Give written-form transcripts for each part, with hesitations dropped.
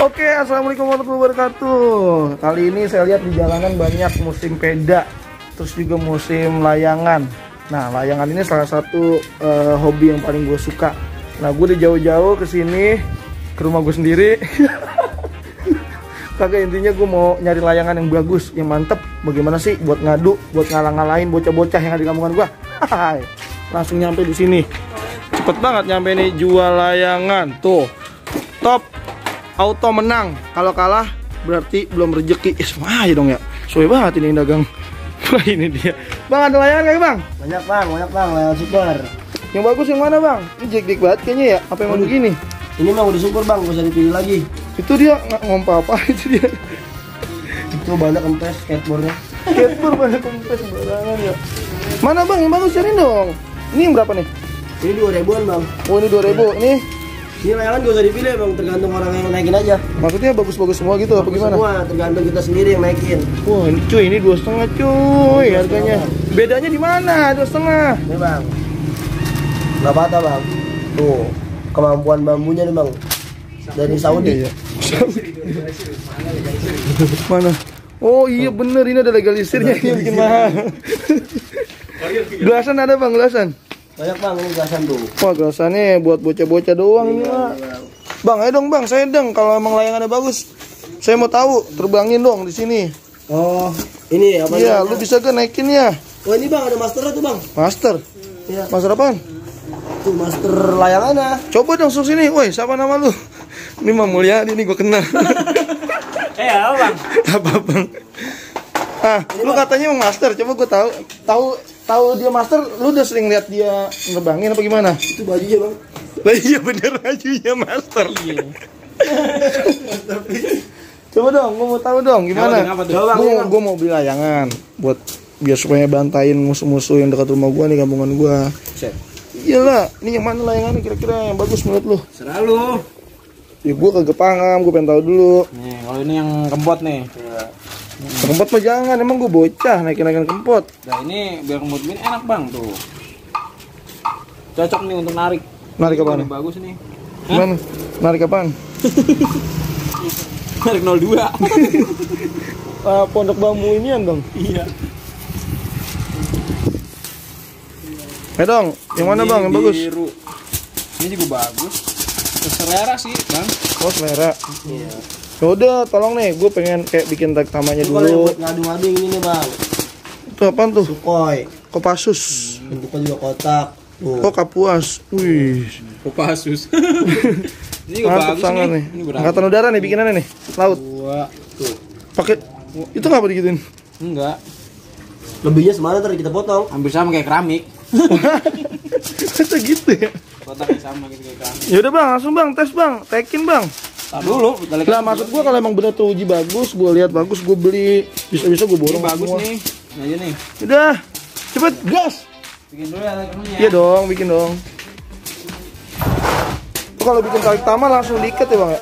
Oke, assalamualaikum warahmatullahi wabarakatuh. Kali ini saya lihat di jalanan banyak musim peda, terus juga musim layangan. Nah, layangan ini salah satu hobi yang paling gue suka. Nah, gue udah jauh-jauh ke sini, ke rumah gue sendiri. Kagak, intinya gue mau nyari layangan yang bagus, yang mantep. Bagaimana sih buat ngadu, buat ngalah-ngalahin bocah-bocah yang ada di kampungan gue. Langsung nyampe di sini. Cepet banget nyampe nih, jual layangan. Tuh, top auto menang. Kalau kalah berarti belum rezeki. Semua aja dong ya. Soalnya banget ini yang dagang. Wah, ini dia. Bang, ada layangan kayak bang? Banyak bang, layangan super. Yang bagus yang mana bang? Ini jek-jek banget kayaknya ya. Apa yang mau begini? Ini mah udah super bang, gak usah dipilih lagi. Itu dia ngompa apa itu dia? Itu banyak kempes skateboardnya. Skateboard banyak kempes sembarangan ya. Mana bang yang bagus, cari dong. Ini yang berapa nih? Ini 2.000-an bang. Oh, ini 2.000. Ini layangan gak usah dipilih bang, tergantung orang yang naikin aja. maksudnya bagus-bagus semua gitu apa gimana? Semua tergantung kita sendiri yang naikin. Wah, ini cuy, ini 2,5 cuy harganya. Bedanya di mana? 2,5. Ini bang, nggak patah bang. Tuh kemampuan bambunya nih bang, dari Saudi. Iya. Mana? Oh iya bener, ini ada legalisirnya, ini yang bikin mahal. Gelasan ada bang, gelasan? Banyak bang, ini gelasan tuh. Wah, gelasannya buat bocah-bocah doang ini mah. Bang, ayo dong bang, saya dong kalau emang layangannya bagus. Saya mau tahu, terbangin dong di sini. Oh, ini apa? Iya, lu bisa gak naikin ya? Oh ini bang, ada masternya tuh bang. Master? Iya. Master apaan? Tuh master layangannya. Coba dong suruh sini. Woi, siapa nama lu? Ini Mah Mulyadi nih, gue kenal. Apa bang? Apa bang? Ah, lu katanya mau master. Coba gue tahu dia master. Lu udah sering lihat dia ngebangin apa gimana? Itu bajunya bang. Lah iya bener, bajunya master. Iya. Coba dong, gue mau tahu dong gimana. Gue mau beli layangan buat biar supaya bantain musuh-musuh yang dekat rumah gue nih, kampungan gue. Iyalah, ini yang mana layangannya kira-kira yang bagus menurut lu? Serah lu. Ya gue kagak paham, gue pengen tahu dulu. Nih, kalau ini yang kempot nih. Kempot mah jangan, emang gue bocah naikin kempot. Nah ini biar kempot ini enak bang tuh. Cocok nih untuk narik. Narik apaan? Ini bagus nih. Gimana? Narik apaan? Narik 02. Pondok bambu inian dong. Iya. Dong, yang mana bang? Yang bagus? Biru. Ini juga bagus. Selera sih bang. Oh selera. Iya. Yaudah, tolong nih, gue pengen kayak bikin tag tamanya Itu kalau yang dulu. buat ngadu-ngadu yang ini nih bang. Itu apaan tuh? Sukhoi. Kopassus. Bentuknya juga kotak. Tuh. Oh Kapuas. Wih. Kopassus. Ini juga Mantap bagus sangat nih. nih. Ini berapa? Angkatan udara nih bikinannya nih. Laut. Dua. Tuh. Pakai itu ngapa digituin? Enggak. Lebihnya semana ntar kita potong. Hampir sama kayak keramik. Masa gitu ya? Kotaknya sama gitu kayak keramik. Yaudah bang, langsung bang, tes bang, tekin bang. Tak dulu. Lah maksud gua kalau emang bener teruji bagus, gua lihat bagus, gua beli. Bisa-bisa gua Ini borong bagus semua. nih. Ini aja nih. Udah, cepet gas. Bikin dulu ya temennya. Iya dong, bikin dong. Tuh, kalau bikin tarik tama langsung diikat ya bang ya.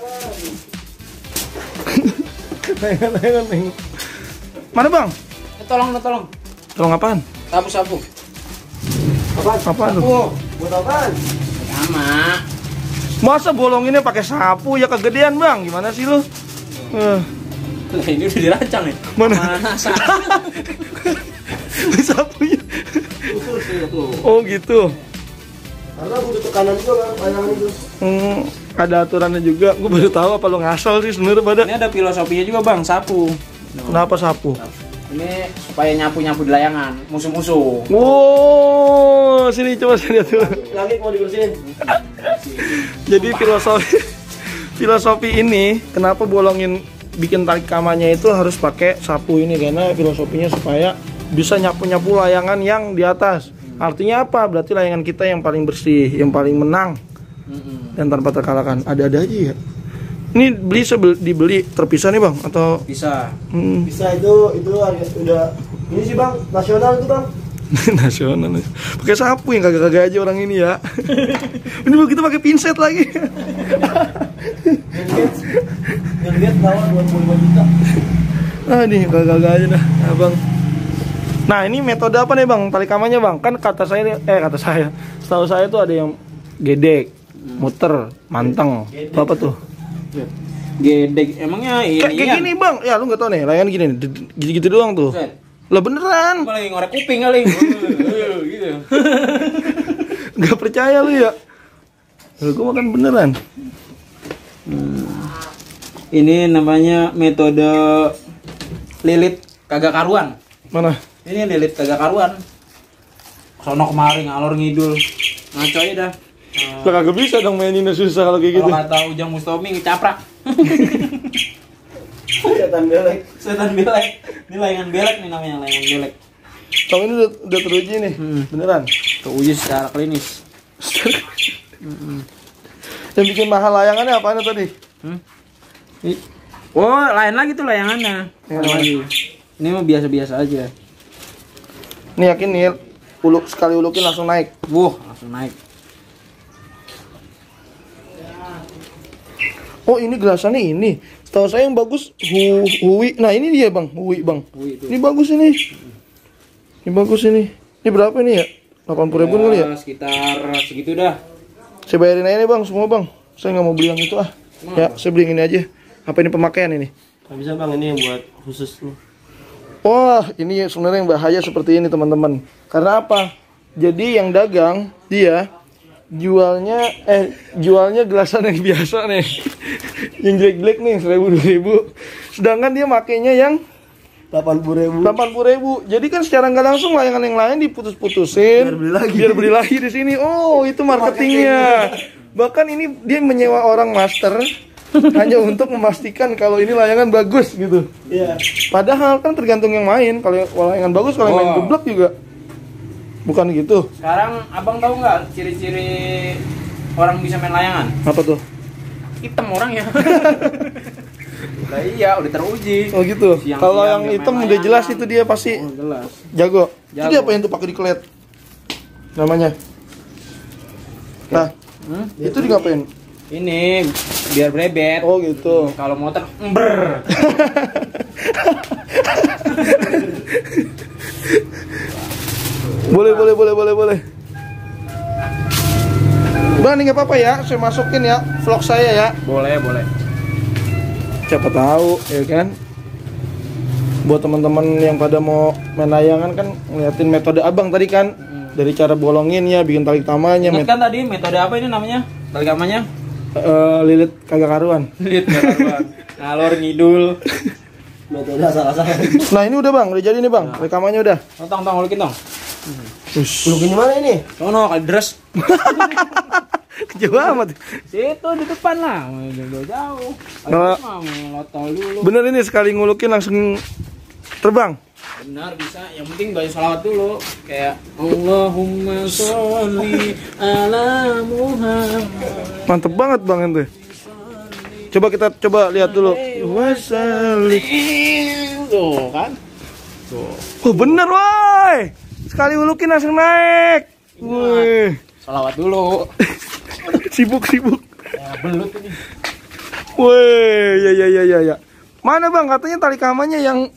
Nengen. Mana bang? Tolong. Tolong apaan? Sapu. Apaan tuh? Oh, buat apaan? Sama. Masa bolonginnya pakai sapu ya, kegedean bang? Gimana sih lu? Lah ini udah dirancang nih. Mana? Sapunya. Khusus ya tuh. Oh gitu. Karena butuh tekanan juga bang, layangan itu. Ada aturannya juga. Gue baru tahu apa lo ngasal sih sebenarnya pada. Ini ada filosofinya juga bang, sapu. Kenapa sapu? Ini supaya nyapu di layangan musuh-musuh. Wow, sini coba saya lihat dulu. Langit mau dibersihin. Jadi filosofi ini kenapa bolongin bikin tarik kamanya itu harus pakai sapu ini, karena filosofinya supaya bisa nyapu-nyapu layangan yang di atas. Artinya apa? Berarti layangan kita yang paling bersih, yang paling menang dan tanpa terkalahkan. Ada-ada aja ya. Ini dibeli terpisah nih bang atau Bisa. Bisa itu harga udah. Ini sih bang, nasional itu bang. nasional pakai sapu yang kagak-kagak aja orang ini ya. Ini kita pakai pinset lagi. Bill Gates nawar 25 juta. Nih kagak-kagak aja dah abang. Nah ini metode apa nih bang tali kamanya bang? Kan kata saya setahu saya tuh ada yang gedek, muter, manteng. Apa tuh? Gedek emangnya ini Kayak gini bang, ya lu nggak tahu nih, layangan gini, gitu-gitu doang tuh. Set. Lah beneran, Apa lagi ngorek kuping kali. Gitu. nggak percaya lu ya? Lu gua makan beneran. Ini namanya metode lilit kagak karuan. Mana? Ini lilit kagak karuan. Sono kemari ngalor ngidul. Ngaco aja dah. Lah kagak bisa dong maininnya susah kalau kayak gitu. Kalau kata Ujang Mustomi ngecaprak. Setan belek. Setan belek. Ini layangan belek nih namanya, layangan belek. Kalau ini udah teruji nih, beneran. Keuji secara klinis. Yang bikin mahal layangannya apaan tadi? Oh, lain lagi tuh layangannya. Yang Lain lagi. Ini mah biasa-biasa aja. Nih yakin nih, sekali ulukin langsung naik. Wuh, langsung naik. Oh ini gelasannya ini. Setahu saya yang bagus Hui. Nah ini dia bang, Hui bang. Hui itu. Ini bagus ini. Ini bagus ini. Ini berapa ini ya? 80.000 kali ya? Sekitar segitu dah. Saya bayarin aja nih bang, semua bang. Saya nggak mau beli yang itu ah. Ya, saya beli yang ini aja. Apa ini pemakaian ini? Nggak bisa bang, ini yang buat khusus nih. Wah, ini sebenarnya yang bahaya seperti ini teman-teman. Karena apa? Jadi yang dagang dia jualnya gelasan yang biasa nih. Yang jelek-jelek nih 1.000-2.000. Sedangkan dia makainya yang 80.000. 80.000. Jadi kan secara nggak langsung layangan yang lain diputus-putusin biar beli lagi di sini. Oh, itu marketingnya. Bahkan ini dia menyewa orang master hanya untuk memastikan kalau ini layangan bagus gitu. Iya. Padahal kan tergantung yang main. Kalau layangan bagus, kalau yang main geblek juga bukan gitu. Sekarang abang tahu nggak ciri-ciri orang bisa main layangan? Apa tuh? Hitam orangnya. Nah iya, udah teruji. Oh gitu. Siang-siang Kalau yang dia hitam main udah jelas layangan. itu dia pasti Oh, jelas. jago. Itu Jago. dia apa yang tuh pakai dikelet? Namanya. Nah, itu digapain? Ini biar berebet. Oh gitu. Kalau motor ember. Boleh. Bang, ini nggak apa-apa ya, saya masukin ya vlog saya ya. Boleh. Siapa tahu, ya kan? Buat teman-teman yang pada mau main layangan kan ngeliatin metode abang tadi kan, dari cara bolonginnya, bikin tali tamanya, Ingat kan tadi metode apa ini namanya? Tali kamanya? lilit kagak karuan. Lihat karuan. Ngalor ngidul. Metode asal-asalan. Nah ini udah bang, udah jadi nih bang, rekamannya udah. Tong ulikin tong. Pelukin di mana ini? Sono kali dress. Jauh amat. Situ di depan lah. Jauh. Nah, Mau lotol dulu. bener ini sekali ngulukin langsung terbang. Benar bisa, yang penting baca salawat dulu. Kayak Allahumma sholli ala Muhammad. Mantep banget bang itu. Coba kita lihat dulu. Wasalli. Tuh kan. Oh bener woi. Sekali ngulukin langsung naik. Wih. Salawat dulu. Sibuk. Ya belut ini. Wih, ya. Mana bang? Katanya tali kamannya yang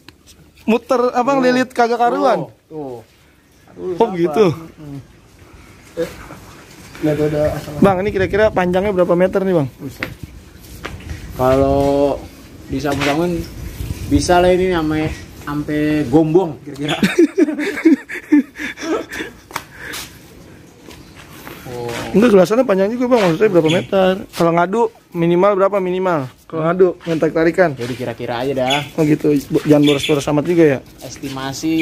muter abang lilit kagak karuan. Tuh. Oh gitu. Metode asal. Bang, ini kira-kira panjangnya berapa meter nih bang? Kalau disambung-sambungin bisa lah ini sampai gombong kira-kira. Enggak, gelasannya panjang juga bang, maksudnya berapa meter? Kalau ngadu minimal berapa minimal? Kalau ngadu yang tarik-tarikan? Jadi kira-kira aja dah. Oh gitu, jangan boros-boros amat juga ya? Estimasi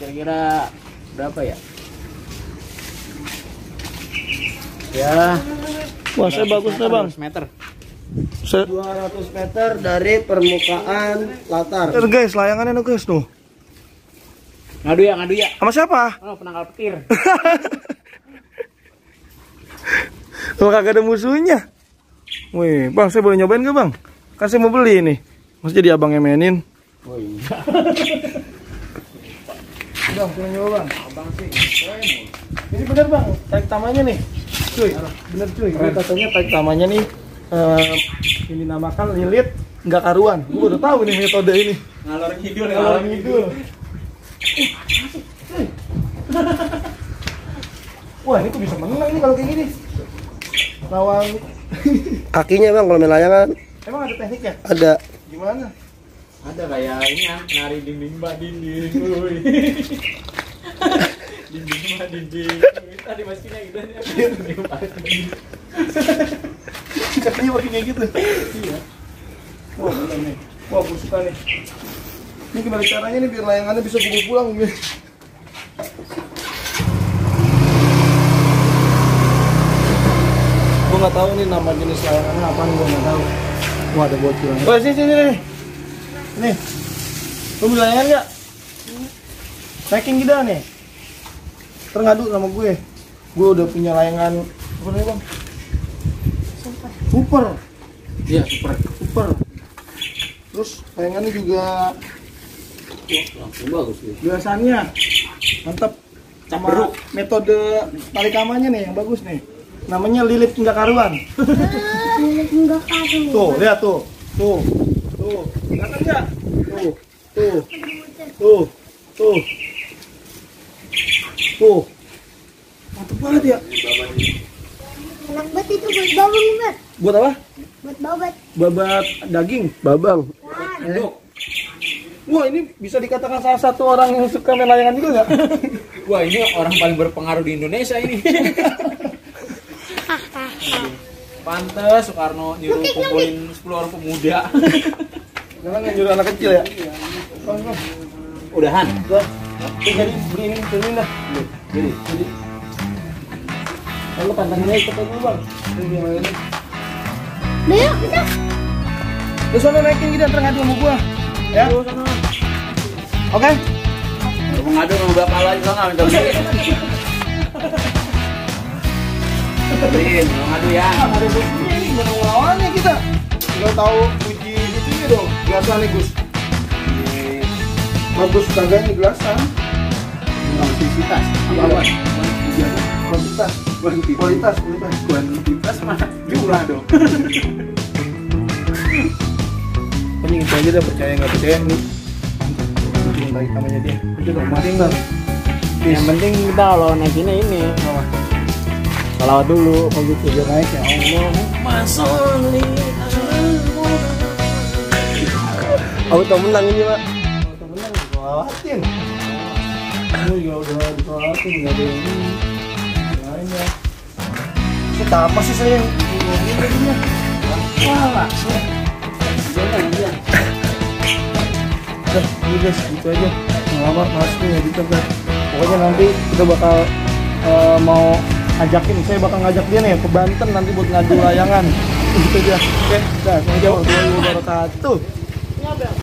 kira-kira berapa ya? Ya. Wah, saya bagus nih bang. 100 meter. Saya... 200 meter dari permukaan latar. Guys, layangannya no guys tuh. Ngadu ya. Sama siapa? Oh, penangkal petir. Kalau kagak ada musuhnya. Wih, bang, saya boleh nyobain gak bang? Kan saya mau beli nih. Masa jadi abangnya mainin? Oh iya. Bang, saya nyoba bang. Abang sih. Ini bener bang, tarik tamanya nih. Cuy, bener cuy. Ini katanya tarik tamanya nih. Ini dinamakan lilit nggak karuan. Gue udah tahu nih metode ini. Ngalor ngidul. Ngalor ngidul. Wah, ini kok bisa menang nih kalau kayak gini. Lawan Kakinya bang kalau main layangan Emang ada tekniknya? Ada. Gimana? Ada kayak ini ya, nari dinding mbak dinding. Wuih. Dinding mbak dinding. Tadi mesinnya gitu nih. Dinding mbak dinding. Katanya pakai kayak gitu. Iya. Wah, bener nih. Wah, aku suka nih. Ini gimana caranya nih biar layangannya bisa pukul pulang gitu. Gue nggak tahu nih nama jenis layangannya apaan, gue nggak tahu. Wah, ada bocil. Oh, sini. Nih. Lu beli layangan nggak? Naikin kita nih. Terngadu sama gue. Gue udah punya layangan apa namanya, Bang? Super. Iya, super. Terus layangannya juga Langsung bagus ya. biasanya mantap. Sama Beruk. metode tarik kamanya nih yang bagus nih. Namanya lilit hingga karuan. Lilit enggak karu. Tuh, lihat tuh. Tuh. Kelihatan nggak? Tuh. Mantap banget ya. Enak banget itu buat babang banget. Buat apa? Buat babat. Babat daging. Babang. Induk. Wah, ini bisa dikatakan salah satu orang yang suka main layangan juga nggak? Wah, ini orang paling berpengaruh di Indonesia ini. Pantes Soekarno nyuruh kumpulin 10 orang pemuda. Jangan yang nyuruh anak kecil ya. Bang. Udahan. Udah. Jadi beli ini dah. Jadi. Lalu pantangnya ikut dulu, Bang. Ini yang ini. Ayo kita. Lu sana naikin kita ntar ngadu sama gua. Ya. Oke. Lu mau ngadu sama bapak lagi enggak minta beli. Beliin, mau ngadu ya. Ada Gus ini gimana lawannya kita? Enggak tahu puji itunya dong. Biasa nih, Gus. Bagus kagak nih gelasan. Kuantitas. Apa? Kuantitas mah jumlah dong. Penting itu aja dah, percaya nggak percaya nih. Bikin lagi kamanya dia. Itu dong, penting bang. Yang penting kita kalau naikinnya ini. Salawat dulu, kalau gitu Biar naik ya Allah. Auto menang ini, Pak. Kalau menang disolawatin. Kamu juga udah disolawatin, nggak ada yang ini. Lainnya. Kita apa sih saya yang ngomongin? Wah, udah, ini guys, gitu aja. Lama masuk ya gitu guys. Pokoknya nanti kita bakal mau ajakin, saya bakal ngajak dia nih ke Banten nanti buat ngadu layangan. Gitu aja. Oke, dah, assalamualaikum warahmatullahi wabarakatuh.